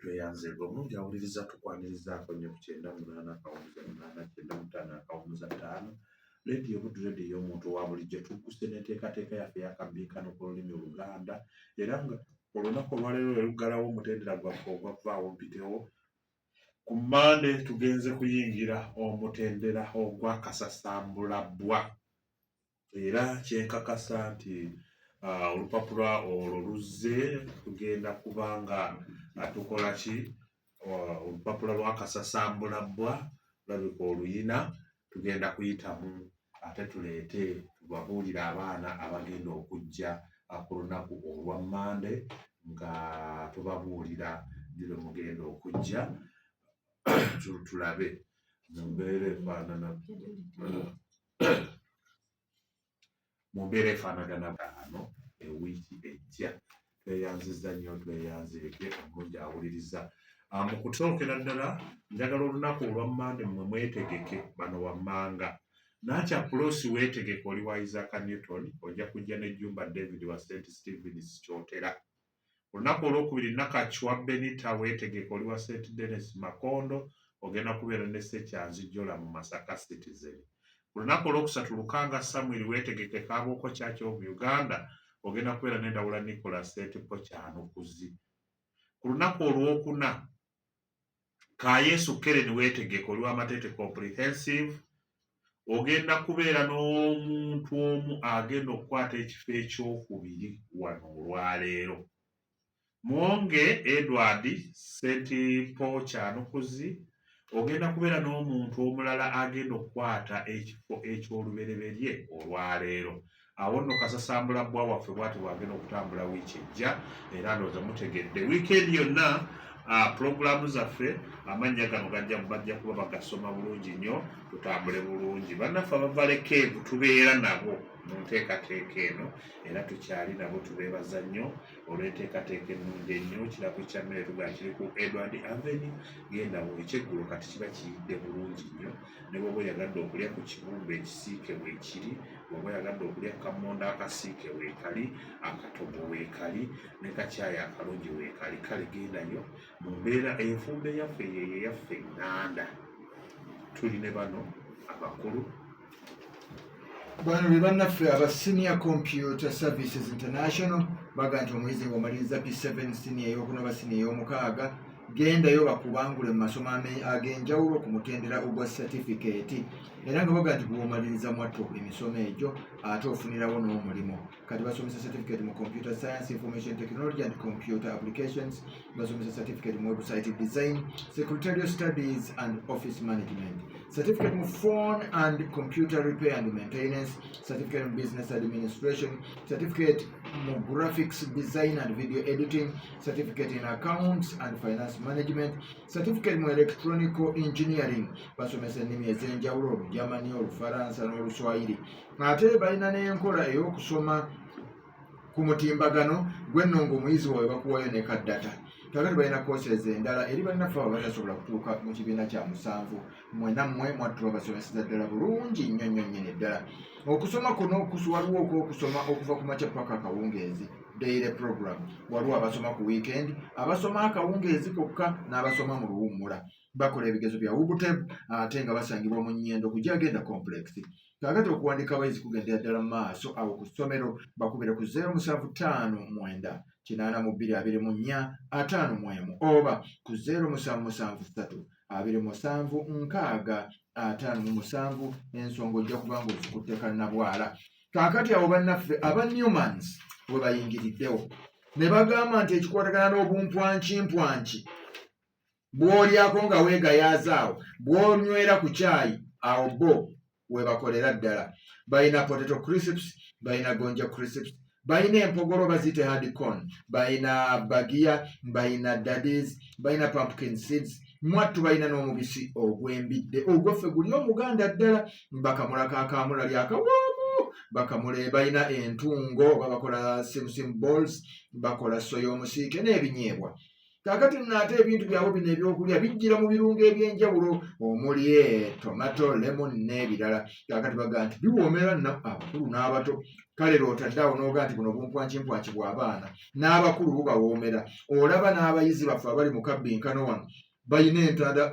Tweyanzeege omulungi awuliriza, tukwanirizaako nnyo ku 98.8 95.5 Leediyo Buddu, leediyo ey'omuntu owa bulijjo. Tugguse n'enteekateeka yaffe ey'akabbinkano k'olulimi Oluganda, era nga olunaku olwaleero lwe luggalawo omutendera gwaffe ogwa Vvaawo Mpitewo. Ku Mmande tugenze kuyingira omutendera ogwa Kasasambulabbwa, era kyenkakasa nti olupapula olwo luzze. Tugenda kuba nga tukola ki? Olupapula lwa Kasasambulabbwa lulabika oluyina, tugenda kuyitamu ate tuleete tubabuulire abaana abagenda okujja ku lunaku olwa Mmande, nga tubabuulira ddi lwe mugenda okujja, tulabe mu mbeera efaanana ano ewiiki ejja. Tweyanziza nnyo, tweyanzeege omulungi awuliriza. Mu kusookera ddala njagala olunaku olwa Mmande mmwe mwetegeke. Bano wammanga: Nakya Pulosi, weetegeke, oli wa Isaac Newton, ojja kujja ne Jumba David wa St Stevens Kyotera. Olunaku olwokubiri, Nakachwa Benita, weetegeke, oli wa St Denis Makondo, ogenda kubeera ne Sekyanzi Jola mu Masaka Citizen. Ku lunaku olwokusatu, Lukanga Samuel, weetegeke, Kabuuko Church of Uganda, ogenda kubeera ne Ndawula Nicholas, St Paul Kyanukuzi. Ku lunaku olwokuna, Kayesu Keren, weetegeke, oli wa Matete Comprehensive, ogenda kubeera n'omuntu omu agenda okukwata ekifo ekyokubiri wano olwaleero. Mwonge Edward, St Paul Kyanukuzi, ogenda kubeera n'omuntu omulala agenda okukwata ekifo eky'olubereberye olwaleero. Awo nno kasasambula bbwa waffe bwati bwagenda okutambula wiiki ejja, era ndowooza mutegedde wiikendi yonna pulogulaamu zaffe, amannya gano gajja, bajja kuba bagasoma bulungi nnyo. Tutambule bulungi. Bannaffe abava Keevu tubeera nabo mu nteekateeka eno, era tukyali nabo, tubeebaza nnyo olw'enteekateeka ennungi ennyo. Kirako kya mmere tugaa kiri ku Edward Avenue, gendawo ekyeggulo kati kiba kiyidde bulungi nnyo. Ne bw'oba oyagadde okulya ku kibumba ekisiike weekiri, bw'oba oyagadde okulya kamonda akasiike weekali, akatogo weekali, ne kacyayi akalungi weekali. Kale gendayo mu mbeera enfumba eyaffe, yeyo eyaffe eŋŋanda. Tuli ne bano abakulu. Bano be bannaffe aba Senior Computer Services International. Baga nti omuyizi ng'omaliriza P7, siniya ey'okuna oba siniya ey'omukaaga, gendayo bakubangule mu masomo ag'enjawulo ku mutendera ogwa certificate. Era nga baga nti bw'omaliriza mwattu emisomo egyo, ate ofunirawo n'omulimu. Kati basomesa certificate mu computer science, information technology and computer applications, basomesa certificate mu website design, secretarial studies and office management, certificate mu phone and computer repair and maintenance, certificate mu business administration, certificate mu graphics design and video editing, certificate in accounts and finance management, certificate mu electronical engineering. Basomesa ennimi ez'enjawulo, Olugermany, Olufaransa n'Oluswayiri. Ate balina n'enkola ey'okusoma ku mutimbagano gwenno, ng'omuyizi waabwe bakuwayo ne ka data. Kakati balina courses endala eri bannaffe abo batasobola kutuuka mu kibiina kya musanvu. Mwena mmwe mwattu babasomeseza ddala bulungi nnyo nnyo nnyini ddala. Okusoma kuno waliwo okwokusoma okuva ku makya paka akawungeezi, daily program, waliwo abasoma ku weekend, abasoma akawungeezi kokka, n'abasoma mu luwummula. Bakola ebigezo bya UBTEB, ate nga basangibwa mu Nnyendo ku Gyagenda Complex. Kaakati okuwandiika abayizi kugendera ddala mu maaso awo ku ssomero. Bakubire ku 0759 82 24 51 oba ku 0773 27 60 57. Ensonga ojja kuba nga ozikutte kannabwala. Kaakati abo bannaffe aba Newmans we bayingiriddewo ne bagamba nti ekikwatagana n'obumpwankimpwanki bw'olyako nga weegayaaza awo, bw'onywera ku kyayi awo, bo webakolera ddala. Balina potato crisps, balina gonja crisps, balina empogolo baziyite hard corn, balina bagia, balina daddies, balina pumpkin seeds. Mwattu balina n'omubisi ogw'embidde ogwaffe guli omuganda ddala, bakamula kakamulali akawoomu bakamule. Balina entungo oba bakola simsim balls, bakola soya omusiike n'ebinyeebwa. Kaakati nno ate ebintu byabwe bino ebyokulya bijjira mu birungo eby'enjawulo omuli tomato, lemon n'ebirala. Kaakati baga nti biwoomera nno abakulu n'abato. Kale lw'otadde awo n'oga nti buno bumpwankimpwanki bw'abaana n'abakulu bubawoomera. Olaba n'abayizi baffe abali mu kabbinkano wano balina entanda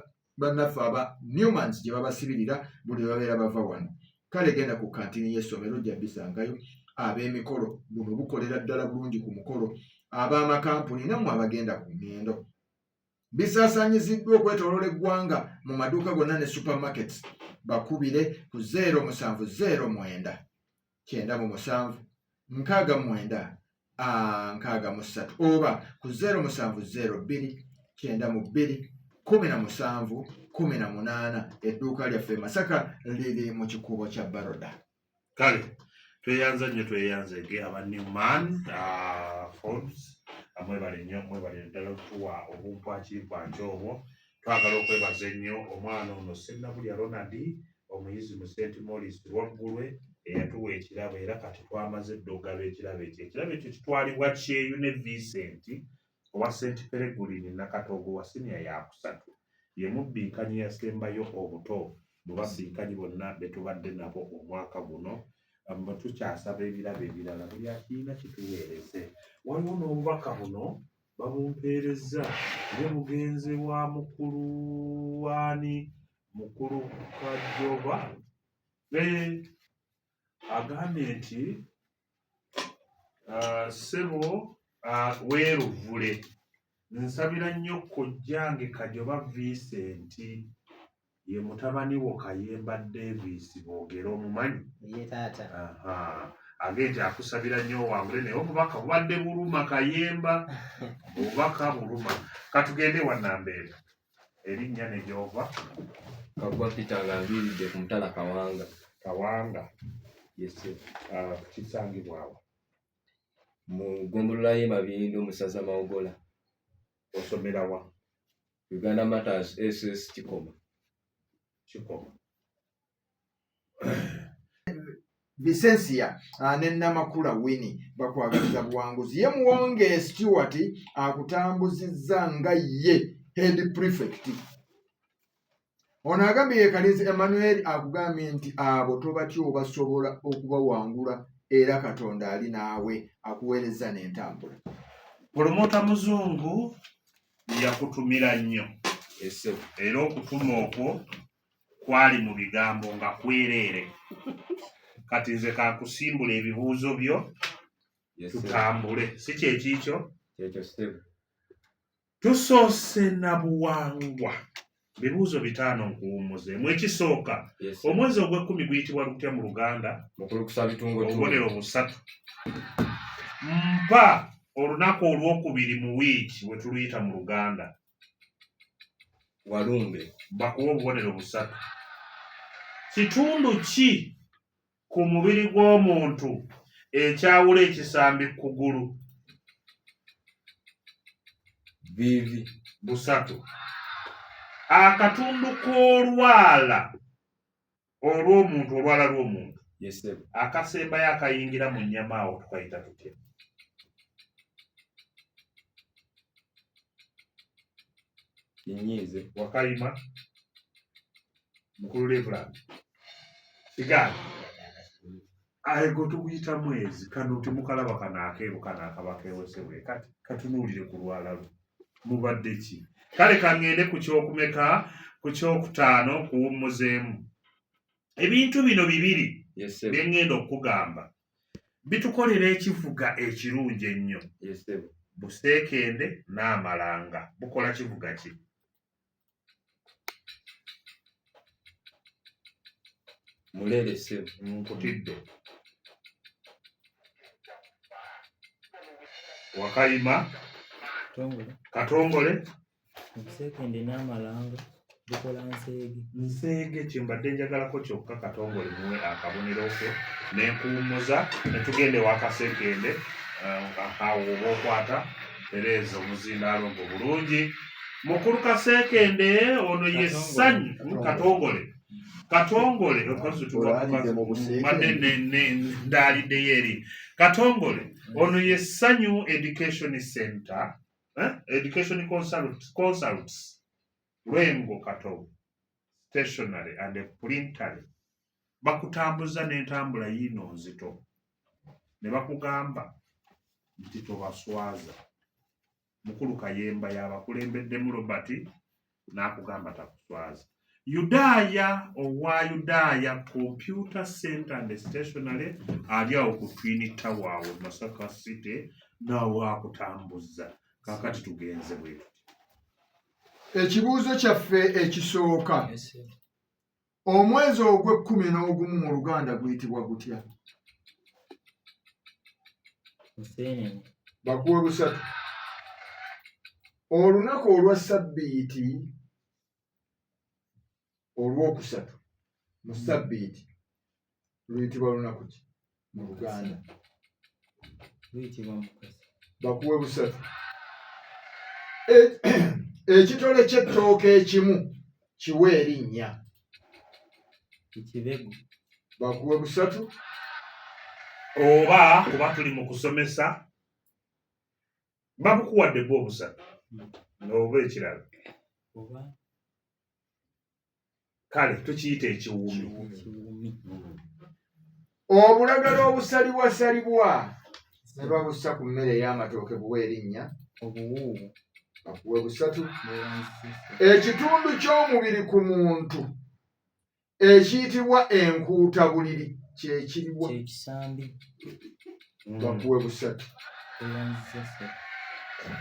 bannaffe aba Newmans gye babasibirira buli lwe babeera bava wano. Kale genda ku kkantiini y'essomero ojja bisangayo. Ab'emikolo buno bukolera ddala bulungi ku mukolo. Ab'amakampuni nammwe abagenda ku ngendo. Bisaasaanyiziddwa okwetooloola eggwanga mu maduuka gonna ne supermarkets. Bakubire ku 0709 97 69 63 oba ku 0702 92 17 18. Edduuka lyaffe e Masaka liri mu kikuubo kya Baroda. Kale tweyanza nnyo, tweyanzege aba Newman Foods, mwebale nnyo, mwebale ddala okutuwa obumpwakimpwaki obwo. Twagala okwebaza ennyo omwana ono Ssenabulya Ronald, omuyizi mu St Maurice Lwaggulwe, eyatuwa ekirabo, era kati twamaze dda okugaba ekirabo ekyo. Ekirabo ekyo kitwalibwa Kyeyune Vincent owa St Peregrine Nakatogo wa siniya yakusatu. Ye mubbinkanyi yasembayo obuto mu babbinkanyi bonna be tubadde nabo omwaka guno. Tukyasaba ebirabo ebirala, buli akirina kituweereze. Waliwo n'obubaka buno babumpeerezza, ye bugenze wa mukulu waani, mukulu Kajoba, agambye nti ssebo weeruvule, nsabira nnyo kojjange Kajoba Vincent, ye mutabani wo Kayemba Davis Boogere, omumanyi? Ye taata. Agende nti akusabira nnyo owangule, naye obubaka bubadde buluma Kayemba, obubaka buluma. Katugende wa Nambeera, erinnya ne gy'ova. Kaggwa Peter, nga nviiridde ku mutala Kawanga. Kawanga. Yes. Kisangibwawo? Mu ggombolola y'e Mabindo mu ssaza Mawogola. Osomerawa? Uganda Martyrs SS Kikoma. Kikoma. Vicensia ne Namakula Winnie bakwagaliza buwanguzi. Ye Muwonge Stewart akutambuzizza nga ye head prefect. Ono agambye ye Kalinzi Emmanuel akugambye nti abo tobatya, obasobola okubawangula era Katonda ali naawe, akuweereza n'entambula. Promota Muzungu yakutumira nnyo. Ese. Era okutuma okwo kwali mu bigambo nga kwereere. Kati nze kankusimbula ebibuuzo byo tutambule, si kyekiikyo? Kyekyo ssebo. Tusoose na buwangwa. Bibuuzo 5 nkuwummuzeemu. Ekisooka, omwezi ogw'ekkumi guyitibwa gutya mu Luganda? Mukulukusa bitungo. Obubonero 3. Mpa olunaku olwokubiri mu wiiki bwe tuluyita mu Luganda. Walumbe. Bakuwa obubonero 3. Kitundu ki ku mubiri gw'omuntu ekyawula ekisambi kugulu? Vivi. 3. Akatundu k'olwala olw'omuntu, olwala lw'omuntu akasembayo akayingira mu nnyama awo tukayita tutya? Kinyiize. Wakayima mukulu Reverend Sigaani ago tuguyita mwezi. Kano temukalaba kano akeeru kano akaba keewese bwe kati, katunuulire ku lwala lwo mubadde ki? Kale kaŋŋende ku kyokumeka, ku kyokutaano kuwummuzeemu. Ebintu bino 2 bye ŋŋenda okukugamba bitukolera ekivuga ekirungi ennyo. Buseekende n'amalanga bukola kivuga ki? Mulere ssebo. Nkutidde. Wakayima. Katongole. Obuseekende n'amalanga bukola nseege. Nseege kyembadde njagalako kyokka. Katongole muwe akabonero ke nenkuwummuza ne tugenda ewa Kaseekende. Awo oba okwata tereeza omuzindaalo ogwo bulungi. Mukulu Kaseekende ono ye Ssanyu Katongole. Katongole badde ndaaliddeyo eri Katongole. Ono ye Ssanyu Education Center. Eh? Education consults Lwengo Katobo Stationery and Printery bakutambuza n'entambula yiino nzito ne bakugamba nti tobaswaza. Mukulu Kayemba y'abakulembeddemu Robert n'akugamba takuswaza. Yudaaya owa Yudaaya Computer Center and Stationery ali awo ku Twin Tower awo Masaka City naawe akutambuza. Kaakati tugenze bwe tuti. Ekibuuzo kyaffe ekisooka, omwezi ogw'ekkumi n'ogumu mu Luganda guyitibwa gutya? Museenene. Bakuwe busatu. Olunaku olwa ssabbiiti olwokusatu mu ssabbiiti luyitibwa lunaku ki mu Luganda? Luyitibwa Mukasa. Bakuwe busatu. Ekitole ky'ettooke ekimu kiwe erinnya. Ekibego. Bakuwe busatu. Oba kuba tuli mu kusomesa babukuwadde gwe obusatu oba ekirala. Oba kale tukiyita ekiwumi. Ekiwumi. Obulagala obusalibwasalibwa ne babussa ku mmere ey'amatooke buwe erinnya. Obuwuuwo. Bakuwe busatu. Ekitundu ky'omubiri ku muntu ekiyitibwa enkuutabuliri kye kiriwa? Kyekisambi. Bakuwe busatu.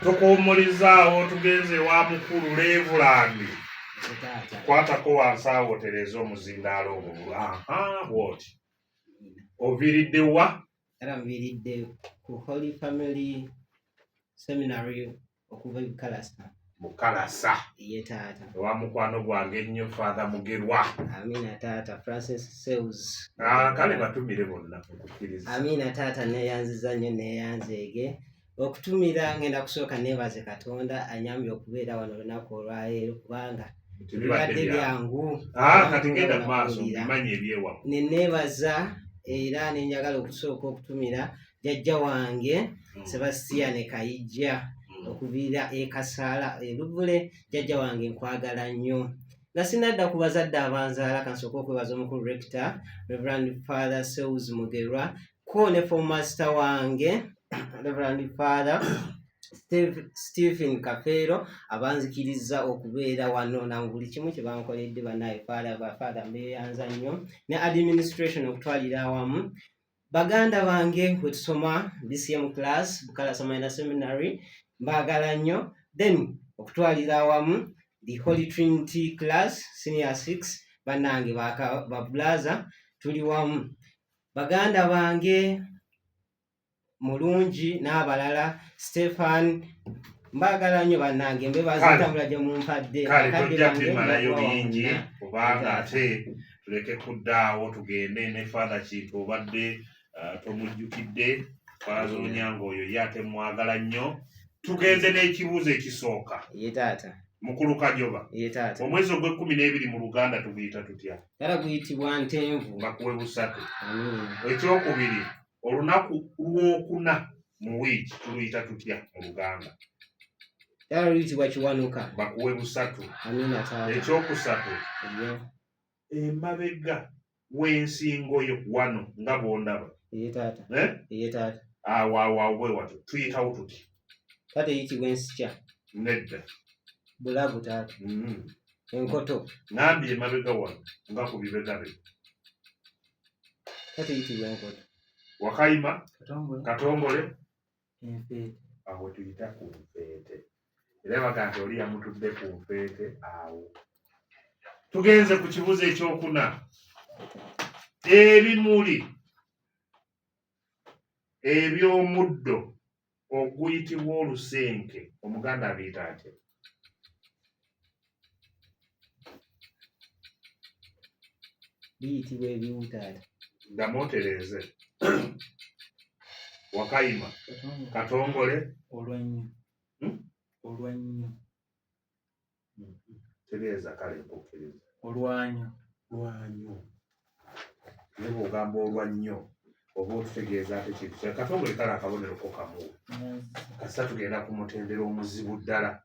Tukuwummulizaawo tugenze ewa mukulu Levulandi. Kwatako wansi awo otereeze omuzindaalo ogwo. Aha, bw'oti. Oviiridde wa? Era nviiridde ku Holy Family Seminary okuva e Bukalasa. Bukalasa. Ye taata. Ewa mukwano gwange ennyo Father Mugerwa. Amina taata, Francis Sales. Kale batumire bonna okukkiriza. Amina taata, neeyanziza nnyo neeyanzeege. Okutumira ngenda kusooka neebaze Katonda anyambye okubeera wano olunaku olwaleero kubanga tebibadde byangu. Kati genda mu maaso mbimanyi ebyewamu. Ne neebaza era ne njagala okusooka okutumira jjajja wange Sebastian Kayijja okuviira e Kasaala e Luvule. Jjajja wange nkwagala nnyo. Nga sinadda ku bazadde abanzaala, kansooke okwebaza omukulu rector Reverend Father Seus Mugerwa ko ne form master wange Reverend Father Stephen Kafeero abanzikiriza okubeera wano na buli kimu kye bankoledde. Bannaye Father, ba Father mbeeyanza nnyo ne administration okutwalira awamu. Baganda bange bwe tusoma BCM class Bukalasa Minor Seminary mbaagala nnyo. Then okutwalira awamu the Holy Trinity class senior 6 bannange babulaza tuli wamu. Baganda bange Mulungi n'abalala Stefan mbaagala nnyo bannange mbebaza entambula gye mumpadde. Kale tojja bimalayo bingi kubanga ate tuleke kuddaawo tugende ne Father Kintu obadde tomujjukidde. Father Onyango oyo ye ate mwagala nnyo. Tugenze n'ekibuuzo ekisooka. Ye taata. Mukulu Kajoba. Ye taata. Omwezi ogw'ekkumi n'ebiri mu Luganda tuguyita tutya? Era guyitibwa Ntenvu. Bakuwe busatu. Ekyokubiri, olunaku lwokuna mu wiiki tuluyita tutya mu Luganda? Era luyitibwa Kiwanuka. Bakuwe busatu. Amiina taata. Ekyokusatu, emabega w'ensingo yo wano nga bw'ondaba. Ye taata. Eh? Ye taata. Awo awo awo bwe watyo tuyitawo tuti? Taata eyitibwa ensikya. Nedda. Bulago taata. Enkoto. Ngambye emabega wano nga ku bibegabega. Taata eyitibwa enkoto. Wakayima. Katongole. Enfeete. Awo tuyita ku nfeete. Era baga nti oli yamutudde ku nfeete awo. Tugenze ku kibuuzo ekyokuna. Ebimuli eby'omuddo oguyitibwa olusenke Omuganda abiyita atya? Biyitibwa ebiwu taata. Ddamu otereeze. Wakayima. Katongole. Olwannyo. Olwannyo. Tereeza kale nkukkiriza. Olwanyo. Lwanyo. Naye bw'ogamba olwannyo. Oba otutegeeza ate kintu kya Katongole kale akabonero ko kamu. Kasita tugenda ku mutendera omuzibu ddala.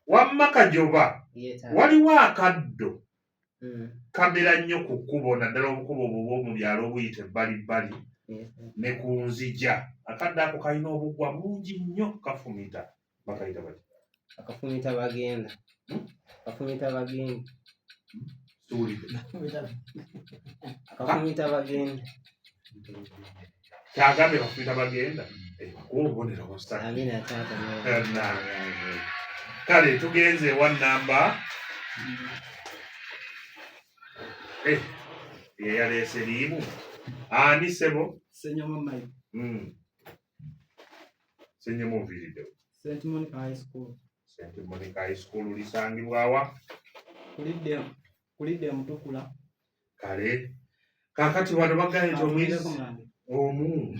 Wamma Kajoba, waliwo akaddo kamera nnyo ku kkubo naddala obukubo obwo obw'omu byalo obuyita ebbalibbali ne ku nzija. Akaddo ako kalina obugwa bungi nnyo kafumita. Bakayita batya? Akafumita bagenda. Akafumita bagenda. Siwulidde. Akafumita bagenda. Kyagambye kafumita bagenda. Bakuwa obubonero busatu. Amina taata. Kale tugenze ewa namba yeyaleese liimu. Ani ssebo? Ssenyomo Mike. Ssenyomo oviiriddewo. St Monica High School. St Monica High School lisangibwawa? Kulidde Mutukula. Kale kaakati bano bagambye nti omuyizi omu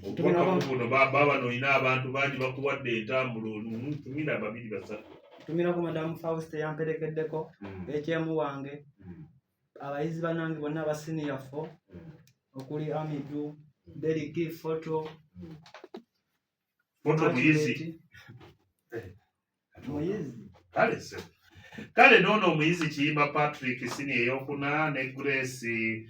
obubaka buno baba olina abantu bangi bakuwadde entambula olumu tumira babiri basatu. Tumirako Madamu Faustin yamperekeddeko HM wange abayizi banange bonna aba senior 4 okuli Amidu, Deriki, Photo. Photo muyizi. Muyizi. Kale se. Kale noono omuyizi Kiyimba Patrick senior eyokuna ne Grace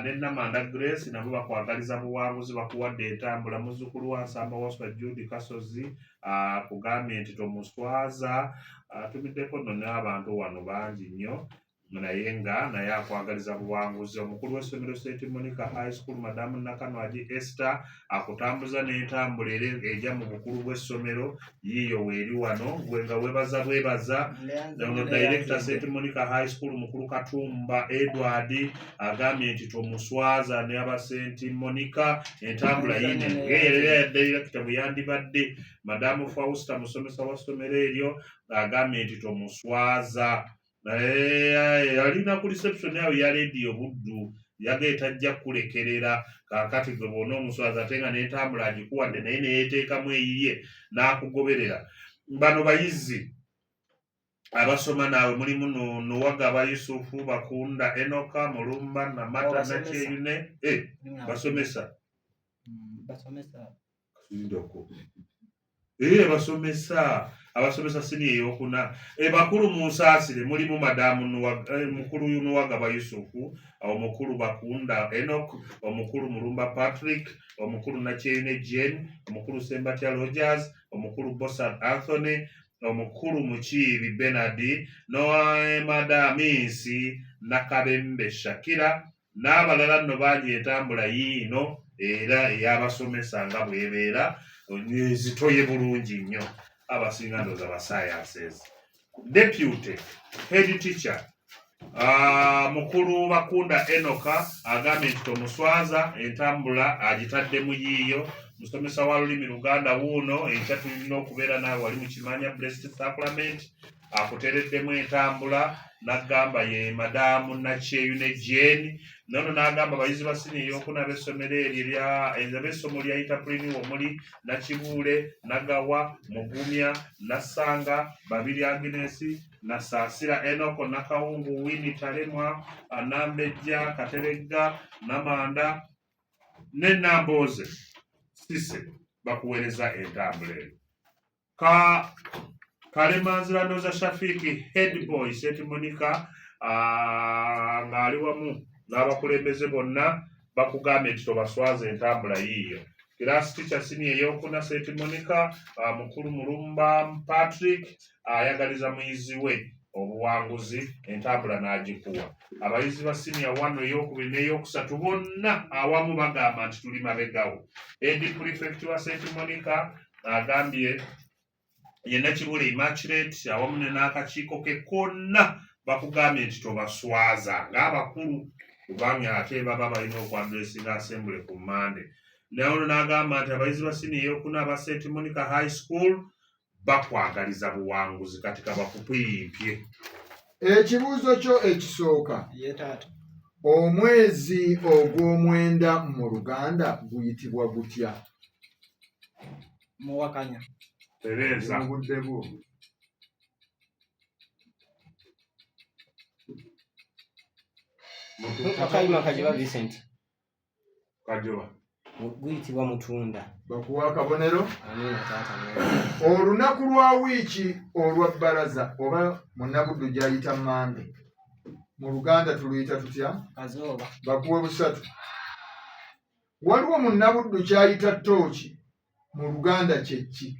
ne Namanda Grace nabo bakwagaliza buwanguzi bakuwadde entambula. Muzzukulu wa Nsamba Waswa Jude Kasozi akugambye nti tomuswaza. Atumiddeko nno n'abantu wano bangi nnyo naye nga naye akwagaliza buwanguzi. Omukulu w'essomero St Monica High School Madamu Nakanwagi Esther akutambuza n'entambula era ejja mu bukulu bw'essomero yiiyo weeri wano gwe nga weebaza bwebaza. Ono director St Monica High School mukulu Katumba Edward agambye nti tomuswaza ne aba St Monica entambula yiine era director bwe yandibadde. Madamu Fausta musomesa wa ssomero eryo agambye nti tomuswaza. Alina ku reception awo ya Radio Buddu yagee tajja kulekerera. Kaakati gwe bw'ona omuswaza ate nga n'entambula agikuwadde naye ne yeeteekamu eyiye n'akugoberera. Bano bayizi abasoma naawe mulimu Nuwagaba Yusufu, Bakunda Enoka, Mulumba Namata, Nakyeyune. Basomesa. Basomesa. Basomesa. Abasomesa senior eyokuna. Bakulu munsaasire mulimu Madamu mukulu Nuwagaba Yusufu, omukulu Bakunda Enoch, omukulu Mulumba Patrick, omukulu Nakyeyune Jane, omukulu Sembatya Rogers, omukulu Bossard Anthony, omukulu Mukiibi Bernard, ne Madaminsi Nakabembe Shakira n'abalala nno bangi. Entambula yiino era ey'abasomesa nga bw'ebeera zitoye bulungi nnyo. Abasinga ndowooza ba sciences. Deputy head teacher mukulu Bakunda Enoka agambye nti tomuswaza, entambula agitaddemu yiiyo. Musomesa wa lulimi Luganda wuuno enkya tulina okubeera naawe wali mu Kimanya Blessed Sacrament akuteereddemu entambula n'agamba ye Madamu Nakyeyune Jane. Nono n'agamba abayizi ba siniya eyokuna ab'essomero eryo ab'essomo lya entrepreneur omuli Nakibuule, Nagawa, Mugumya, Nassanga, Babiri Agnes, Nasaasira Enoko, Nakawungu, Winnie Talemwa, Nambejja, Kateregga, Namanda ne Nambooze Sise bakuweereza entambula eyo. Kalemanzira Ndoza Shafiki head boy St Monica ng'ali wamu n'abakulembeze bonna bakugambye nti tobaswaza, entambula yiiyo. Class teacher senior eyokuna St Monica mukulu Mulumba Patrick ayagaliza muyizi we obuwanguzi, entambula n'agikuwa. Abayizi ba senior 1 eyokubiri n'eyokusatu bonna awamu bagamba nti tuli mabegawo. Head prefect wa St Monica agambye ye Nakibule Immaculate awamu ne n'akakiiko ke konna bakugambye nti tobaswaza ng'abakulu kubanga ate baba balina okwaddressinga assembly ku Mmande. Naye ono n'agamba nti abayizi ba siniya eyokuna aba St Monica High School bakwagaliza buwanguzi. Kati kabakupimpye. Ekibuuzo kyo ekisooka. Ye taata. Omwezi ogw'omwenda mu Luganda guyitibwa gutya? Muwakanya. Tereza. Mu budde bwo. Akayima Kajiba Vincent. Kajoba. Guyitibwa mutunda. Bakuwa akabonero. Amiina taata. Olunaku lwa wiiki olwa bbalaza oba munnabuddu gy'ayita Mmande, mu Luganda tuluyita tutya? Kazooba. Bakuwe busatu. Waliwo munnabuddu ky'ayita ttooki, mu Luganda kye ki?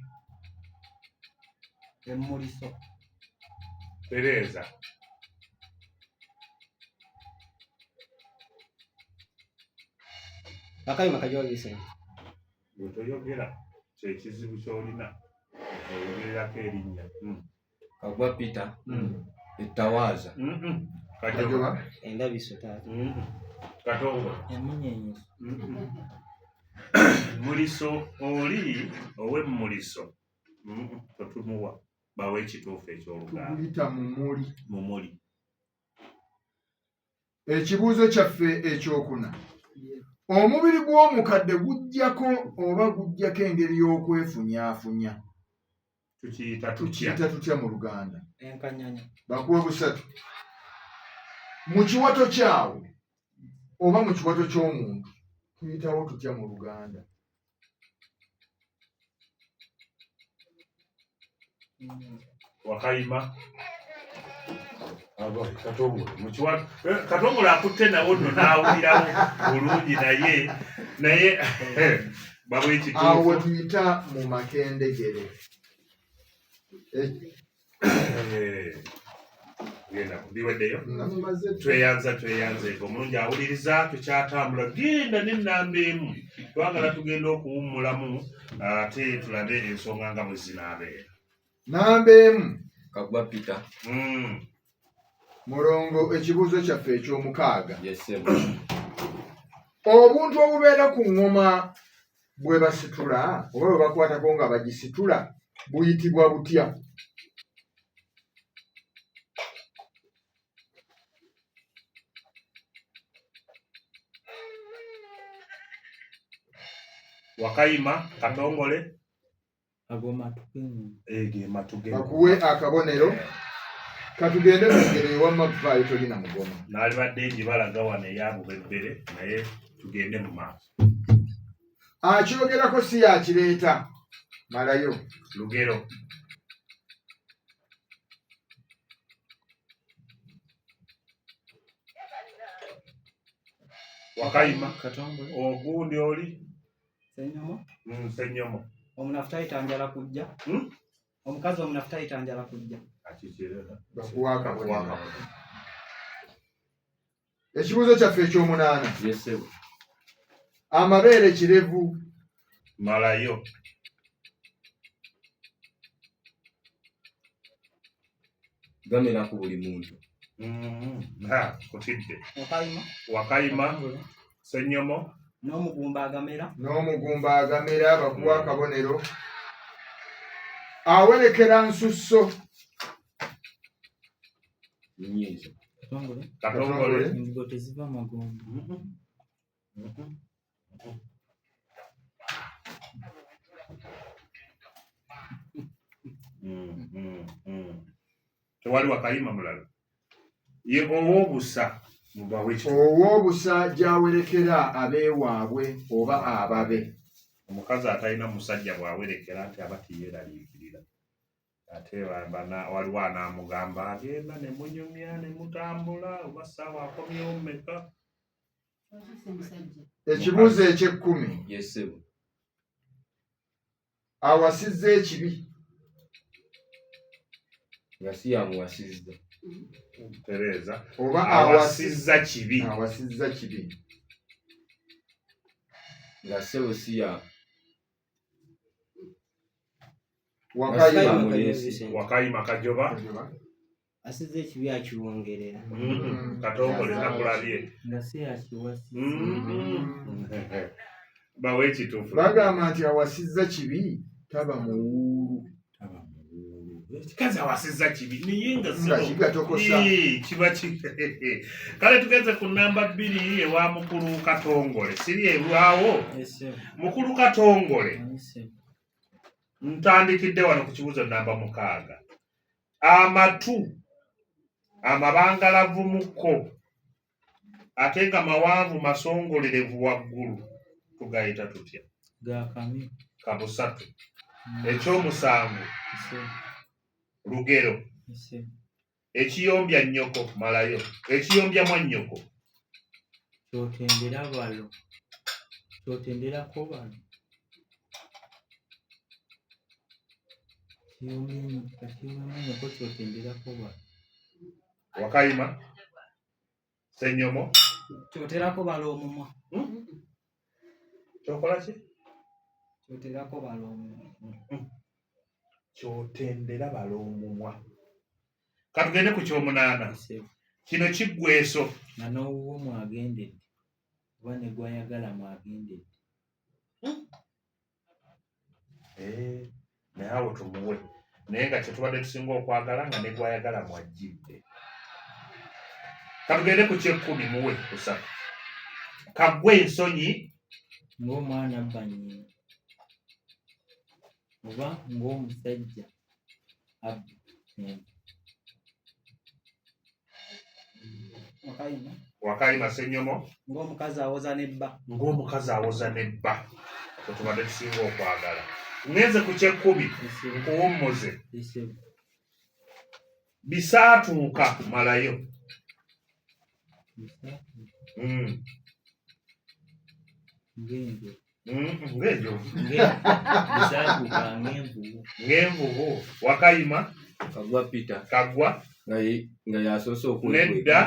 Emmuliso. Tereeza. Wakayima Kajoba Vincent. Gwe toyogera kyekizibu ky'olina oyogererako erinnya. Kagwa Peter. Ettawaaza. Kajoba. Kajoba. Endabiso taata. Katongole. Emunyenyeso. Muliso oli ow'emmuliso totumuwa, bawe ekituufu eky'Oluganda. Tuguyita mumuli. Mumuli. Ekibuuzo kyaffe ekyokuna: omubiri gw'omukadde gujjako oba gujjako engeri y'okwefunyaafunya, Tukiyita tutya? Tukiyita tutya mu Luganda? Enkanyanya. Bakuwe busatu. Mu kiwato kyawo oba mu kiwato ky'omuntu tuyitawo tutya mu Luganda? Wakayima. Katongole mukiwa Katongole akutte nawo nno n'awulirawo bulungi, naye naye bawe Awo ekituufu. wetuyita mu makendegere. Genda biweddeyo. Namaze. Tweyanza, tweyanze omulungi awuliriza. Tukyatambula, genda n'ennamba emu, twagala tugenda okuwummulamu ate tulabe ensonga nga bwe zinaabeera. Namba 1. Kagwa Peter. Mulongo, ekibuuzo kyaffe ekyomukaaga: Yes ssebo. Obuntu obubeera ku ŋŋoma bwe basitula oba bwe bakwatako nga bagisitula buyitibwa butya? Wakayima Katongole. Ago matu g'eŋŋoma. Ege matu ge. Bakuwe akabonero. Katugende mu ngero ewamma, vaayo tolina mugoma. Naalibadde njibalaga wano eyabubebbere, naye tugende mu maaso. Akyogerako si yakireeta, malayo. Lugero. Wakayima. Katongole. Ogundi oli. Ssenyomo. Ssenyomo. Omunafu tayita njala kujja. Omukazi omunafu tayita njala kujja. Akikirera. Bakuwe akabonero. Ekibuuzo kyaffe ekyomunaana: Yes ssebo. Amabeere kirevu. Malayo. Gamera ku buli muntu. Ha, kutidde. Wakayima. Wakayima. Katongole. Ssenyomo. N'omugumba agamera. N'omugumba agamera, bakuwa akabonero. Awerekera nsusso. Nnyiiza. Katongole. Katongole. Enzigo teziva magombe. Tewali wakayima mulala ye ow'obusa mubawe ekituufu. Ow'obusa gy'awerekera abeewaabwe oba ababe. Omukazi atalina musajja bw'awerekera nti aba tiyeeraliikirira, ate waliwo anaamugamba agenda ne munyumya ne mutambula oba ssaawa akomyewo mmeka. Ekibuuzo ekyekkumi: Yes ssebo. Awasizza ekibi. Nga si yamuwasizza. Tereeza. Oba awasizza kibi. Awasizza kibi. Nga ssebo si ya Wakayima. Wakayima Muleesi. Kajoba Vincent. Wakayima Kajoba. Asizza ekibi akiwongerera. Katongole nakulabye. Nga si yakiwasizza. Bawe ekituufu. Bagamba nti awasizza kibi taba muwuulu. Ekikazi awasizza kibi naye nga Nga kigatokosa. Ii, kiba ki kale tugenze ku namba 2 ewa mukulu Katongole, siri erwawo. Yes ssebo. Mukulu Katongole. Yes ssebo. Ntandikidde wano ku kibuuzo namba 6: amatu amabangalavumukko ate nga mawanvu masongolerevu waggulu. Tugayita tutya? Gakamyu. Kabusatu. Ekyomusanvu. Ssebo. Lugero. Ssebo. Ekiyombya nnyoko malayo. Ekiyombya mwannyoko. Ky'otendera balo. Ky'otenderako balo. Ekiyombya mwannyoko ky'otenderako balo. Wakayima. Ssenyomo. Kyoterako balo omumwa. Kyokola ki? Kyoterako balo omumwa. Kyotendera balo omumwa. Katugende ku kyomunaana. Ssebo. Kino kiggweeso. Nga n'owuwo mwagendedde oba ne gw'ayagala mwagendedde. Naye awo tumuwe. Naye nga kye tubadde tusinga okwagala nga ne gw'ayagala mwajjidde. Katugende ku kyekkumi muwe kusatu. Kaggwe ensonyi. Ng'omwana abba nnyina oba ng'omusajja abba ente. Wakayima. Wakayima Ssenyomo. Ng'omukazi awoza ne bba. Ng'omukazi awoza ne bba. Kye tubadde tusinga okwagala. Ngenze ku kyekkumi nkuwummuze. Ssebo. Bisaatuuka malayo. Bisaatuuka. Ng'enjovu. Ng'enjovu. Bisaatuuka ng'envubu. Ng'envubu. Wakayima. Kaggwa Peter. Kaggwa. Nga y'asoose okwekweka. Nedda.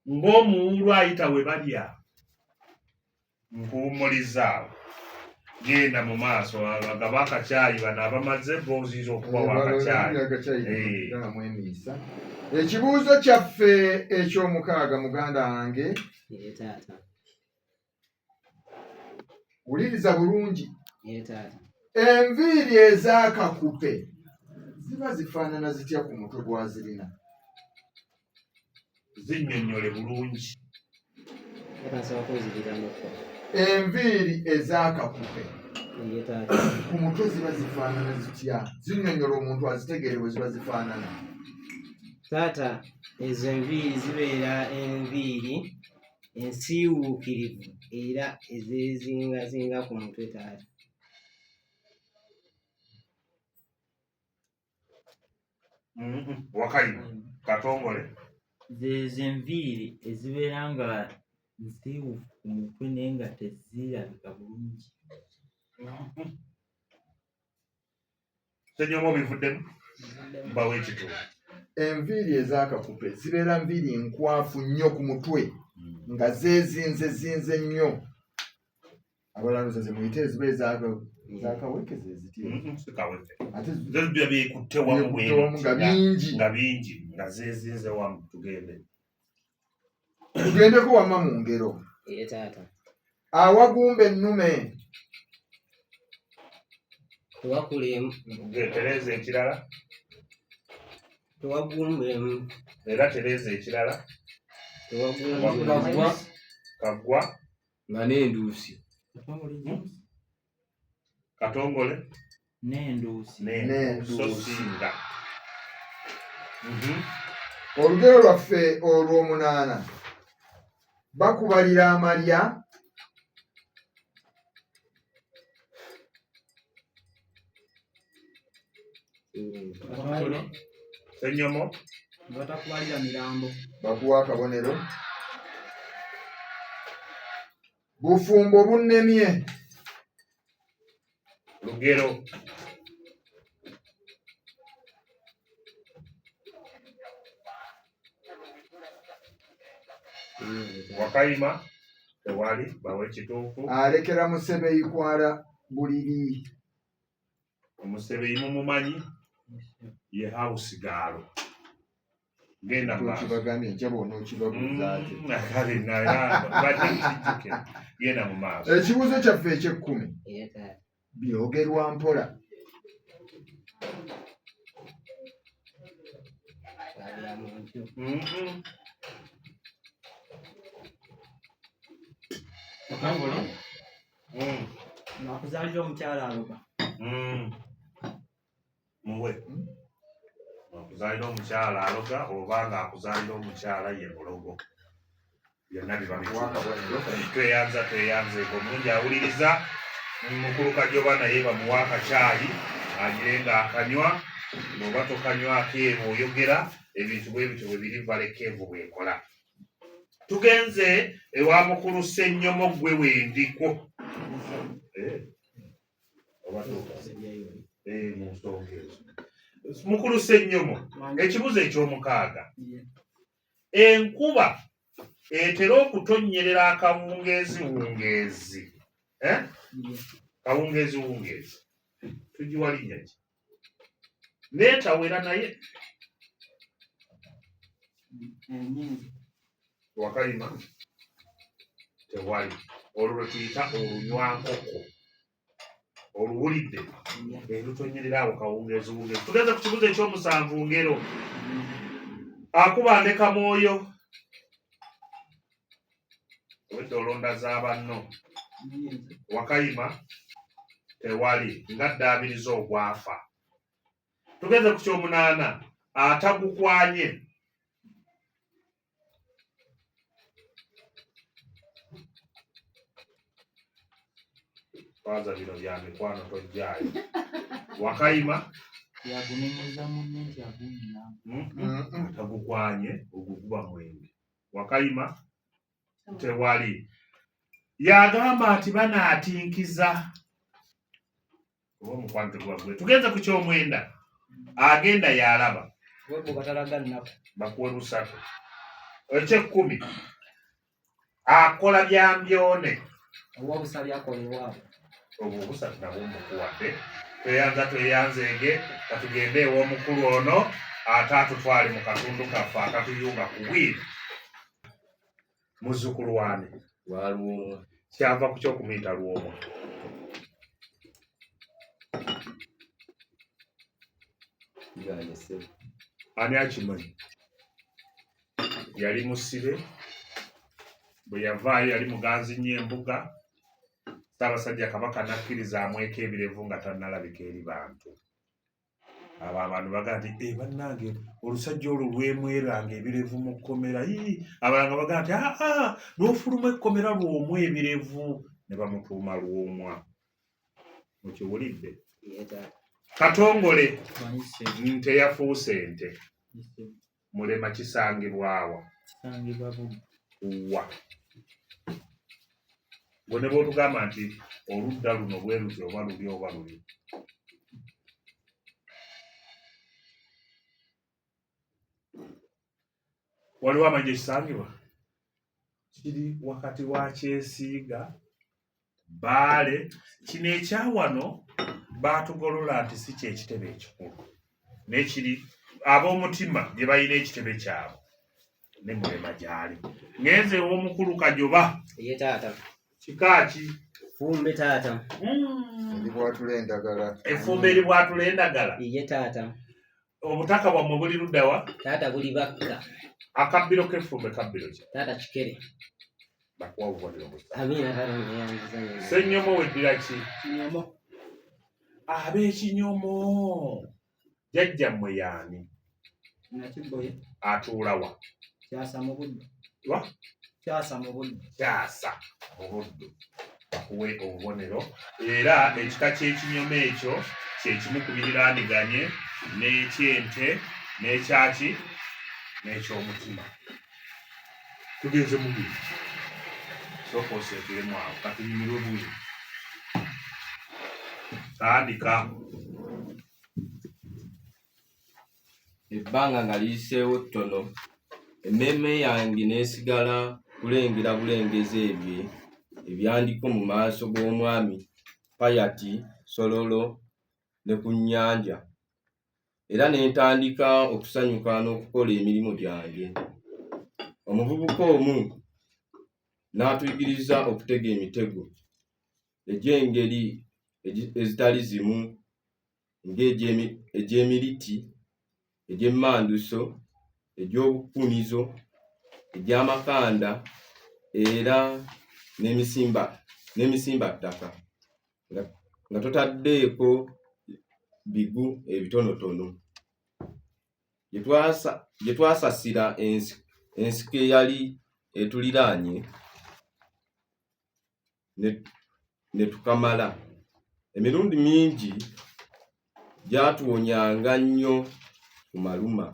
Ng'omuwuulu ayita we balya. Nkuwummulizaawo. Genda mu maaso abagaba akacaayi bano abamaze booziza okubawa akacaayi. Ekibuuzo kyaffe eky'omukaaga muganda wange. Ye taata. Wuliriza bulungi. Ye taata. Enviiri ez'akakupe ziba zifaanana zitya ku mutwe gw'azirina? Zinnyonnyole bulungi. Enviiri ez'akakupe Ye taata. ku mutwe ziba zifaanana zitya? Zinnyonnyola omuntu azitegeere bwe ziba zifaanana. Taata, ezo enviiri zibeera enviiri ensiiwuukirivu era ezeezingazinga ku mutwe taata. Wakayima. Katongole. Zeezo enviiri ezibeera nga nsiiwuufu ku mutwe naye nga tezirabika bulungi. Ssenyomo obivuddemu? Mbawo ekituufu. Enviiri ez'akakupe zibeera nviiri nkwafu nnyo ku mutwe nga zeezinzezinze nnyo. Abalala ze muyite eziba ez'akaweke ze zitya? Si kaweke. Ate Zo biba byekutte wamu byekutte wamu nga bingi. Nga bingi, nga zeezinze wamu. Tugende. Tugendeko wamma mu ngero. Ye taata. Awagumba ennume. Tewakula emu. Tereeza ekirala. Tewagumba emu. Era tereeza ekirala. Tewagumba emu. Kaggwa. Kaggwa. Nga n'enduusi. Katongole James. Katongole. N'enduusi. N'enduusi. So singa. Olugero lwaffe olw'omunaana. Bakubalira amalya. Katongole. Ssenyomo. Nga batakubalira mirambo. Bakuwa akabonero. Bufumbo bunnemye. Lugero. Wakayima tewali bawe kituufu. Alekera Musebeyi kwala buliri. Omusebeyi mumumanyi ye house girl. Genda mu maaso. Tokibagambye enkya bw'onookibabuuza ate. Kale mbadde nkijjukira. Genda mu maaso. Ekibuuzo kyaffe eky'ekkumi. Ye taata. Byogerwa mpola. Twabya mu nju. Katongole. Ng'akuzaalira omukyala aloga. Muwe. Akuzaalira omukyala aloga oba ng'akuzaalira omukyala ye mulogo. Byonna biba bituufu. Tweyanza tweyanzeeko omulungi awuliriza mukulu Kajoba naye bamuwa akacaayi agire ng'akanywa bw'oba tokanywako ebo oyogera ebintu bwe bityo bwe biri valekeevu bw'ekola. Tugenze ewa mukulu Ssenyomo ggwe wendiko. Eh, oba tuuka? Eh, mu nsonga ezo. Mukulu Ssenyomo, ekibuzo eky'omukaaga. Enkuba etera okutonnyerera akawungeeziwungeezi. Eh? Kawungeeziwungeezi. Tugiwa linnya ki? Neetawera naye. Wakayima tewali. Olwo lwe tuyita olunywankoko. Oluwulidde? Erutonyerera awo kawungeeziwungeezi. Tugenze ku kibuzo ekyomusanvu ngero. Akuba ndeka mwoyo. Obwedda olonda za banno. Wakayima tewali nga ddaabiriza ogwafa. Tugenze ku kyomunaana atagukwanye. Faaza bino bya mikwano tojjaayo. Wakayima yagunenyeza munne nti agunywa. Atagukwanye ogwo guba mwenge. Wakayima tewali. Yagamba nti banaatinkiza. Oba omukwano teguba gwe. Tugenze ku kyomwenda. Agenda yalaba. Webbo batalaga nnaku. Bakuwe busatu. Ekyekkumi. Akola bya mbyone. Owobusabi akola ewaabwe. Obwo obusatu nabwo mbukuwadde. Tweyanza tweyanzeege katugende ew'omukulu ono ate atutwale mu katundu kaffe akatuyunga ku bwino. Muzzukulu waani? Wa Lwomwa. Kyava ku ky'okumuyita Lwomwa. Kigaanye ssebo. Ani akimanyi? Yali musibe bwe yavaayo yali muganzi nnyo embuga. Ssaabasajja Kabaka n'akkiriza amweko ebirevu nga tannalabika eri bantu. Abo abantu bagaa nti e bannange olusajja olwo lwemweranga ebirevu mu kkomera. Ii, abalala nga bagaa nti aa n'ofuluma ekkomera lw'omwa ebirevu ne bamutuuma Lwomwa. Mukiwulidde? Katongole nte yafuuse ente. Mulema kisangibwawa? Kisangibwa Buddu. Wa? Gwe ne bw'otugamba nti oludda luno bwe luti oba luli oba luli. Waliwo amanyi gye kisangibwa? Kiri wakati wa Kyesiiga, Bbaale. Kino ekya wano baatugolola nti si ky'ekitebe ekikulu naye kiri ab'omutima gye balina ekitebe kyabwe ne Mulema gy'ali. Ngenze ew'omukulu Kajoba. Ye taata. Kika ki? Ffumbe taata. Eribwatula endagala. Effumbe eribwatula endagala. Ye taata. Obutaka bwammwe buli ludda wa? Taata buli Bakka. Akabbiro k'effumbe kabbiro ki? Taata kikere. Bakuwa obubonero busatu. Amiina taata neyanziza nnyo. Ssenyomo weddira ki? Kinyomo. Ab'ekinyomo. Jjajjammwe y'ani? Nakiboye. Atuula wa? Kyasa mu Buddu. Wa? Kyasa mu Buddu. Kyasa mu Buddu. Bakuwe obubonero. Era ekika ky'ekinyomo ekyo kye kimu ku biriraaniganye n'eky'ente n'ekyaki n'eky'omutima. Tugenze mu bwino. Sooka oseeteremu awo katunyumirwe bwino. Tandika. Ebbanga nga liyiseewo ttono, emmeeme yange n'esigala kulengera bulengezi ebyo ebyandiko mu maaso g'omwami Payati Sololo ne ku nnyanja, era ne ntandika okusanyuka n'okukola emirimu gyange. Omuvubuka omu n'atuyigiriza okutega emitego egy'engeri ezitali zimu ng'egy'emiriti, egy'emmanduso, egy'obukunizo, egy'amakanda era n'emisimbattaka nga totaddeeko bigu ebitonotono. Gye twasasira ensiko eyali etuliraanye ne tukamala. Emirundi mingi gyatuwonyanga nnyo ku maluma.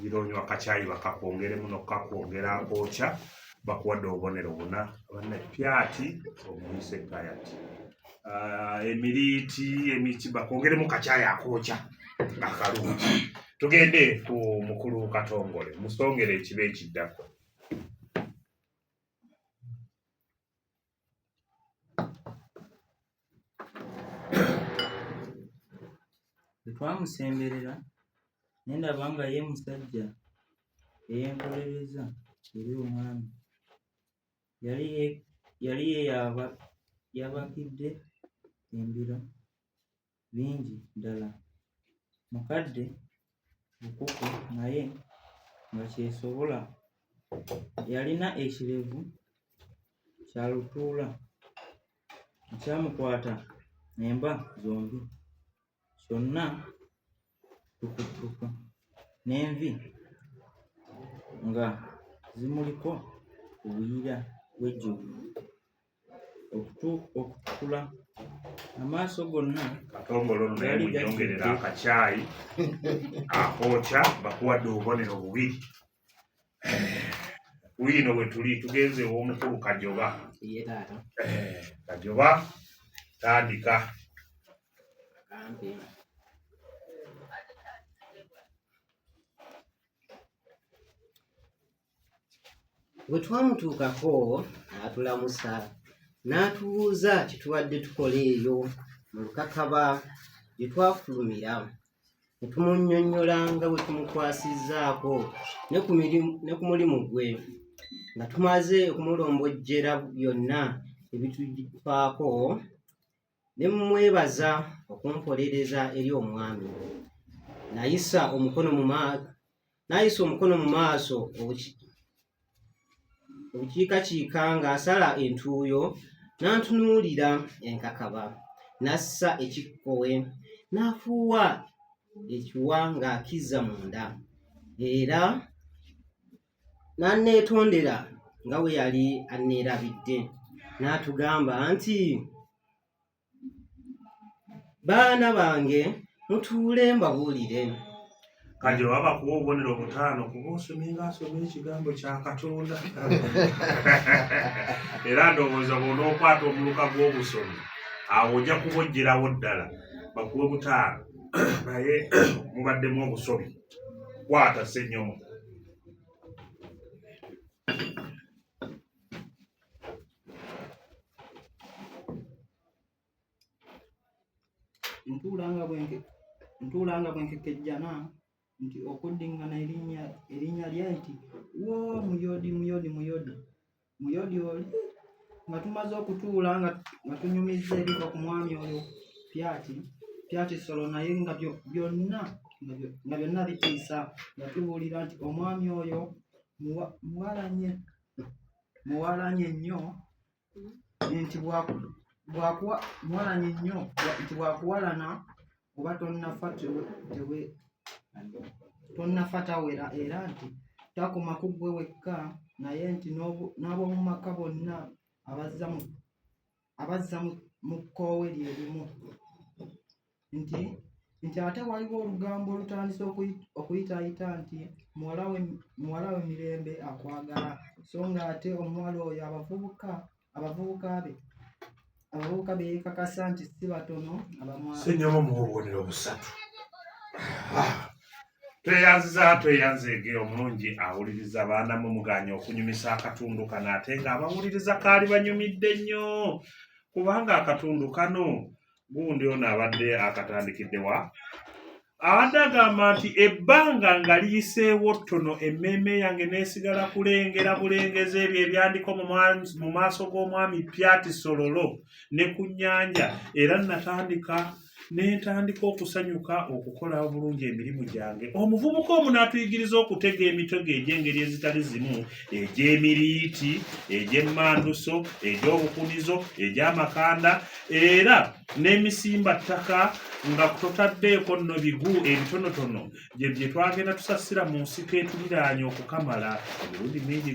Gira onywa akacaayi bakakwongeremu n'okukakwongera akookya bakuwadde obubonero buna banna pyati omuyise payati emiriiti emiki bakwongeremu kacaayi akookya akalungi tugende ku mukulu Katongole musongere ekiba ekiddako. Bwe twamusemberera ne ndaba nga ye musajja eyenkolereza eri omwami. Yali yeeyabakidde embiro bingi ddala, mukadde bukuku naye nga kyesobola. Yalina ekirevu kya lutuula ekyamukwata emba zombi, kyonna ttukuttuku n'envi nga zimuliko obuyira bw'ejjovu okutukula, amaaso gonna Katongole ono naye gaali munyongerera gajjudde. akacaayi akookya bakuwadde obubonero bubiri. Wiino we tuli tugenze ew'omukulu Kajoba. Ye taata. Kajoba tandika. Agambe. Bwe twamutuukako n'atulamusa n'atubuuza kye tubadde tukola eyo mu lukakaba gye twafulumira ne tumunnyonnyola nga bwe tumukwasizzaako ne ku mulimu gwe nga tumaze okumulombojjera byonna ebitufaako ne mmwebaza okumpolereza eri omwami. Nayisa omukono mu maaso obukiikakiika ng'asala entuuyo n'antunuulira enkakaba n'assa ekikkowe n'afuuwa ekiwa ng'akizza munda era n'anneetondera nga bwe yali anneerabidde n'atugamba nti baana bange mutuule mbabuulire. Kajoba bakuwa obubonero butaano kuba osomye ng'asoma ekigambo kya Katonda. Era ndowooza bw'onookwata omuluka gw'obusomi awo ojja kubojjerawo ddala bakuwe butaano naye mubaddemu obusobi. Kwata Ssenyomo. Ntuula nga bwe nkekejjana nti okuddiŋŋana erinnya lye nti woo Muyodi Muyodi Muyodi Muyodi oli nga tumaze okutuula nga tunyumizza ebiva ku mwami oyo Pyati Ssolo naye nga byonna bitiisa nga tubuulira nti omwami oyo muwalanye nnyo nti bw'akuwalana oba tonnafa tawera era nti takoma ku ggwe wekka naye nti n'ab'omu maka bonna abazza mu kkoowe lye limu. Nti ate waliwo olugambo olutandise okuyitaayita nti muwala we Mirembe akwagala so ng'ate omuwala oyo abavubuka be yeekakasa nti si batono abamwagala. Ssenyomo muwe obubonero busatu. Tweyanziza tweyanzeege omulungi awuliriza baana mumuganya okunyumisa akatundu kano ate ng'abawuliriza kaali banyumidde nnyo kubanga akatundu kano gundi ono abadde akatandikidde wa abadde agamba nti ebbanga nga liyiseewo ttono emmeeme yange n'esigala kulengera bulengezi ebyo ebyandiko mu maaso g'omwami Pyati Sololo ne ku nnyanja era natandika Ne ntandika okusanyuka okukola obulungi emirimu gyange. Omuvubuka omu n'atuyigiriza okutega emitego egy'engeri ezitali zimu, egy'emiriiti, egy'emmanduso, egy'obukunizo, egy'amakanda era n'emisimba ttaka nga totaddeeko nno bigu ebitonotono gye bye twagenda tusasira mu nsiko etuliraanye okukamala. Emirundi mingi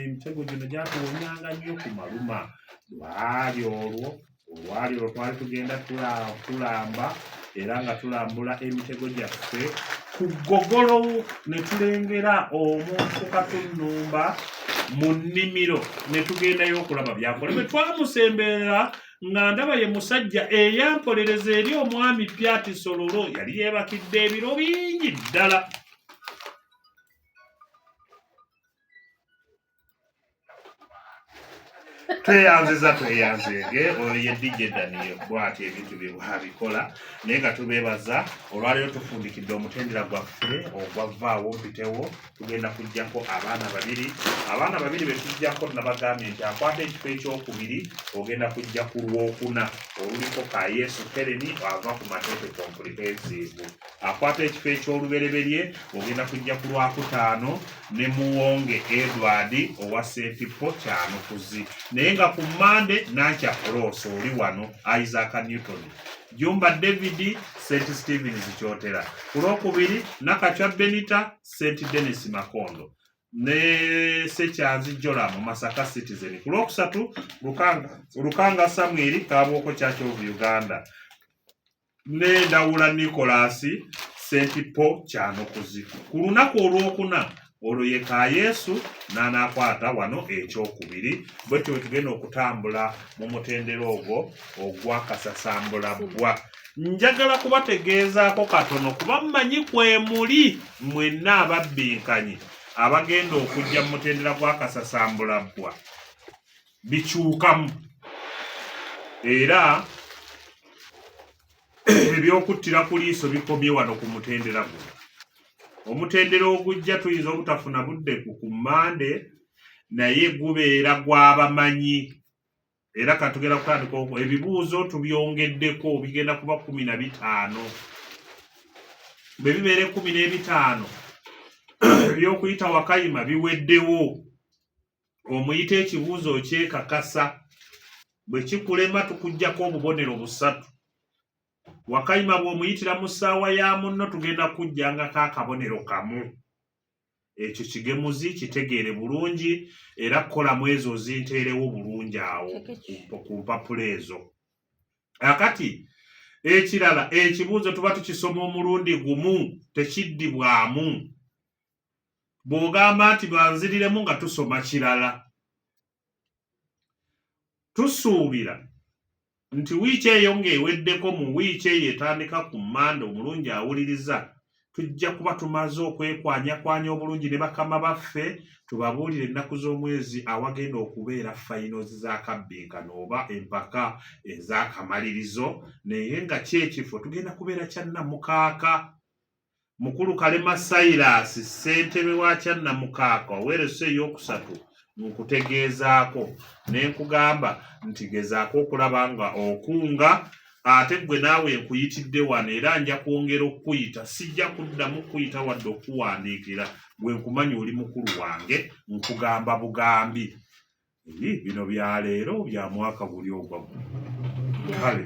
emitego gino gyatuwonyanga nnyo ku maluma. Lwali olwo Olwali olwo twali tugenda tulamba era nga tulambula emitego gyaffe ku ggogolo ne tulengera omuntu katunnumba mu nnimiro ne tugendayo okulaba byakola. Bwe twamusemberera nga ndaba ye musajja eyampolereza eri omwami Pyati Sololo yali yeebakidde ebiro bingi ddala. Tweyanziza tweyanzeege oyo ye DJ Daniel bwati ebintu bye bwabikola naye nga tubeebaza olwaleero tufundikidde omutendera gwaffe ogwa vaawo mpitewo tugenda kujjako abaana babiri abaana babiri be tujjako nabagambye nti akwata ekifo ekyokubiri ogenda kujja ku lwokuna oluliko ka Yesu Kereni ava ku Matete Comprehensive akwata ekifo eky'olubereberye ogenda kujja ku lwakutaano ne Muwonge Edward owa St Paul Kyanukuzi naye nga ku Mmande Nankya Cross oli wano Isaac Newton Jumba David St Stevens Kyotera ku Lwokubiri Nakachwa Benita St Denis Makondo ne Sekyanzi Joram Masaka Citizen ku Lwokusatu Lukanga Samuel Kabuoko Church of Uganda ne Ndawula Nicholas St Paul Kyanukuzi. Ku lunaku olwokuna olwo ye ka Yesu n'anaakwata wano ekyokubiri. Bwetyo bwe tugenda okutambula mu mutendera ogwo ogwakasasambula bbwa. Njagala kubategeezaako katono kuba mmanyi kwemuli mwenna ababbinkanyi abagenda okujja mu mutendera gw'akasasambula bbwa bikyukamu era ebyokuttira ku liiso bikomye wano ku mutendera guno. Omutendera ogujja tuyinza obutafuna budde ku ku Mmande naye gubeera gw'abamanyi era katugenda kutandika ebibuuzo tubyongeddeko bigenda kuba 15 bwe bibeera 15 ebyokuyita wakayima biweddewo. Omuyita ekibuuzo okyekakasa bwe kikulema tukuggyako obubonero busatu. Wakayima bw'omuyitira mu ssaawa ya munno tugenda kukuggyangako akabonero kamu. Ekyo kigemuzi kitegeere bulungi era kolamu ezo ozinteerewo bulungi awo ku mpapula ezo. Akati ekirala ekibuuzo tuba tukisoma omulundi gumu tekiddibwamu. Bw'ogamba nti banziriremu nga tusoma kirala. Tusuubira nti wiiki eyo ng'eweddeko mu wiiki eyo etandika ku Mmande omulungi awuliriza tujja kuba tumaze okwekwanyakwanya obulungi ne bakama baffe tubabuulire ennaku z'omwezi awagenda okubeera finals z'akabbinkano oba empaka ez'akamalirizo naye nga kyekifo tugenda kubeera kya Nnamukaaka. Mukulu Kalema Silas ssentebe wa Kyannamukaaka oweeresa ey'okusatu nkutegeezaako ne nkugamba nti gezaako okulaba nga okunga ate ggwe naawe nkuyitidde wano era nja kwongera okukuyita sijja kuddamu kukuyita wadde okukuwandiikira gwe nkumanyi oli mukulu wange nkugamba bugambi. Bino bya leero bya mwaka guli ogwaggulu kale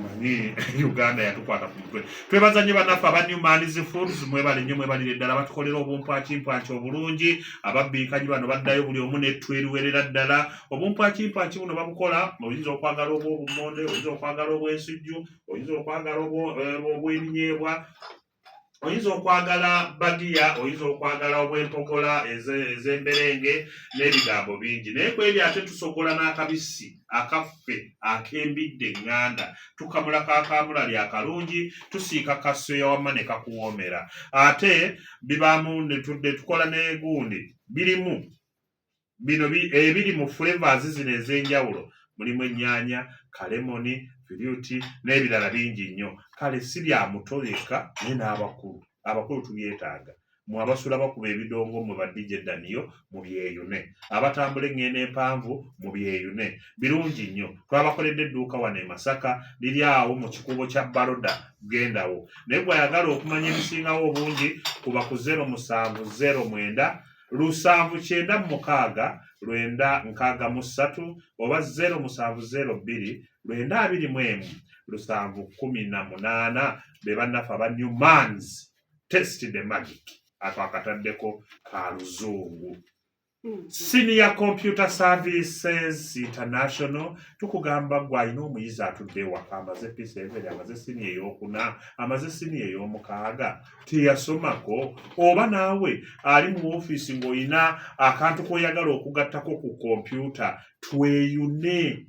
manyi Uganda yatukwata ku mutwe. Twebaza nnyo bannaffe aba New Mans Foods, mwebale nnyo mwebalire ddala batukolera obumpwakimpwanki obulungi. Ababbinkanyi bano baddayo buli omu n'ettu eriwerera ddala. Obumpwakimpwanki buno babukola, oyinza okwagala obw'obummonde, oyinza okwagala obw'ensujju, oyinza okwagala obw'ebinyeebwa, oyinza okwagala bagiya, oyinza okwagala obw'empogola ez'emberenge n'ebigambo bingi. Naye ku ebyo ate tusogola n'akabisi akaffe ak'embidde eŋŋanda, tukamula ka kaamulali akalungi, tusiika ka soya wamma ne kakuwoomera. Ate bibaamu ne tukola n'egundi birimu Bino ebiri mu flavors zino ez'enjawulo mulimu ennyaanya, kalemoni, firyuti n'ebirala bingi nnyo. Kale si bya muto yekka naye n'abakulu. Abakulu tubyetaaga. Mwe abasula bakuba ebidongo mwe ba DJ Daniyo mubyeyune, abatambula eŋŋendo empanvu mubyeyune, birungi nnyo. Twabakoledde edduuka wano e Masaka, liri awo mu kikuubo kya Baroda, gendawo. Naye gwe ayagala okumanya ebisingawo obungi kuba ku 0709 796 963 oba 0702 921 718. Be bannaffe aba New Mans Test the Magic. Ako akataddeko ka luzungu. Senior Computer Services International tukugamba gwe alina omuyizi atudde ewaka amaze P7, amaze siniya ey'okuna, amaze siniya ey'omukaaga, teyasomako, oba naawe ali mu woofiisi ng'olina akantu k'oyagala okugattako ku kompyuta, tweyune,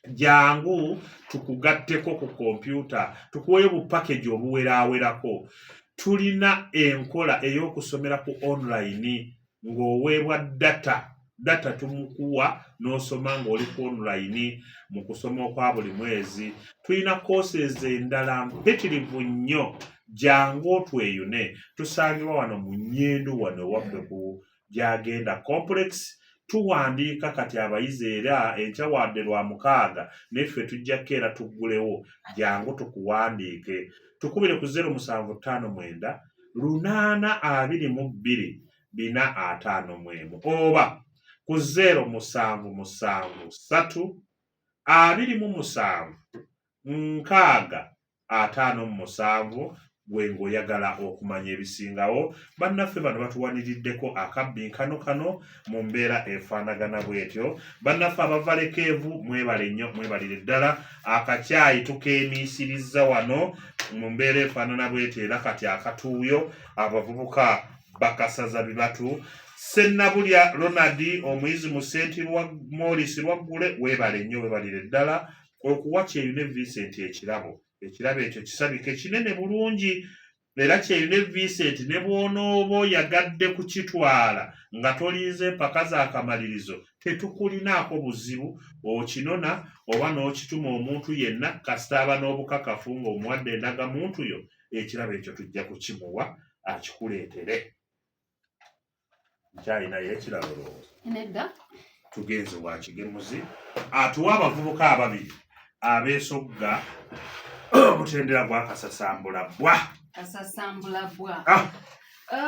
jangu tukugatteko ku kompyuta, tukuweyo bu package obuweraawerako. Tulina enkola ey'okusomera ku online ng'oweebwa data. Data tumukuwa n'osoma ng'oli ku online mu kusoma okwa buli mwezi. Tulina courses endala mpitirivu nnyo. Jangu otweyune. Tusangibwa wano mu Nyendu, wano ewaffe ku Gyagenda Complex. Tuwandiika kati abayizi, era enkya wadde lwa mukaaga naffe tujja kukeera tuggulewo. Jangu tukuwandiike. Tukubire ku 0759 822 451 oba ku 0773 27 60 57 gwe ng'oyagala okumanya ebisingawo. Bannaffe bano batuwaniriddeko akabbinkano kano mu mbeera efaanagana bw'etyo. Bannaffe abava Lekeevu, mwebale nnyo, mwebalire ddala. Akacyayi tukeemiisirizza wano mu mbeera efaanana bw'etyo, era kati akatuuyo abavubuka bakasaza bibatu. Sennabulya Ronald, omuyizi mu Senti Morris Lwaggule, weebale nnyo, weebalire ddala okuwa Kyeyune Vincent ekirabo. Ekirabo ekyo kisabike kinene bulungi, era Kyeyune Vincent ne bw'onooba oyagadde kukitwala nga tolinze mpaka z'akamalirizo, tetukulinaako buzibu. Okinona oba n'okituma omuntu yenna, kasita aba n'obukakafu ng'omuwadde endagamuntu yo, ekirabo ekyo tujja kukimuwa akikuleetere. Nkyalinayo ekirabo lowooza? Nedda. Tugenze wa Kigemuzi atuwa abavubuka ababiri abeesogga omutendera gwa kasasambula bwa. Kasasambula bwa. Ah!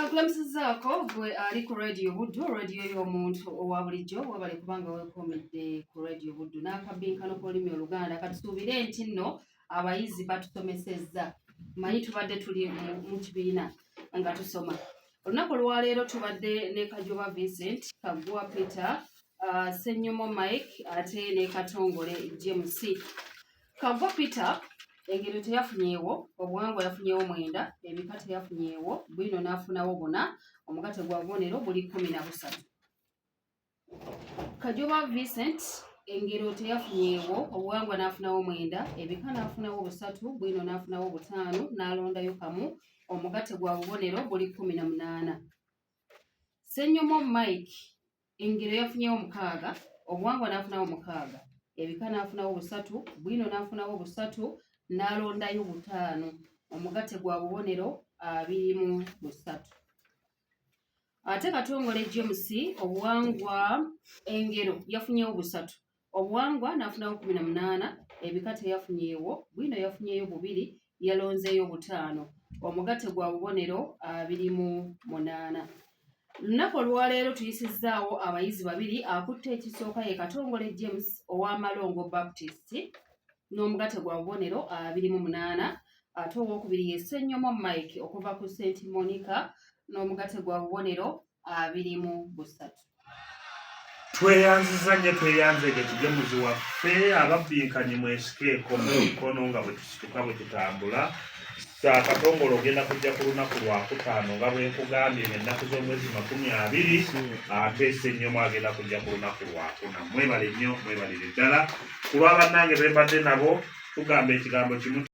Kulamusizaako gwe ali ku Radio Buddu, radio y'omuntu owa bulijjo. Wabale kubanga weekuumidde ku Radio Buddu n'akabbinkano k'olulimi Oluganda. Katusuubire nti nno abayizi batusomesezza. Manyi tubadde tuli mu kibiina nga tusoma. Olunaku olwaleero tubadde ne Kajoba Vincent, Kaggwa Peter, Ssenyomo Mike ate ne Katongole James. Kaggwa Peter engero teyafunyeewo, obuwangwa yafunyeewo 9, ebika teyafunyeewo, bwino n'afunawo 4, omugatte gwa bubonero buli 13. Kajoba Vincent engero teyafunyeewo, obuwangwa n'afunawo 9, ebika n'afunawo 3, bwino n'afunawo 5, n'alondayo kamu, omugatte gwa bubonero buli 18. Ssenyomo Mike engero yafunyeewo 6, obuwangwa n'afunawo 6, ebika n'afunawo 3, bwino n'afunawo 3, n'alondayo 5, omugatte gwa bubonero 23. Ate Katongole James obuwangwa engero yafunyeewo 3, obuwangwa n'afunawo 18, ebika teyafunyeewo, bwino yafunyeeyo 2, yalonzeeyo 5, omugatte gwa bubonero 28. Lunaku olwaleero tuyisizzaawo abayizi babiri. Akutte ekisooka ye Katongole James ow'Amalongo Baptist n'omugatte gwa bubonero 28, ate owookubiri ye Ssenyomo Mike okuva ku St Monica n'omugatte gwa bubonero 23. Tweyanziza nnyo, tweyanzeege Kigemuzi waffe. Ababbinkanyi mwesikeeko mu mikono nga bwe tusituka bwe tutambula. Akatongole ogenda kujja ku lunaku lwakutaano nga bwe nkugambye, ng'ennaku z'omwezi 20, ate Ssenyomo agenda kujja ku lunaku lwakuna. Mwebale nnyo, mwebalire ddala. Ku lwa bannange be mbadde nabo, tugamba ekigambo kimu.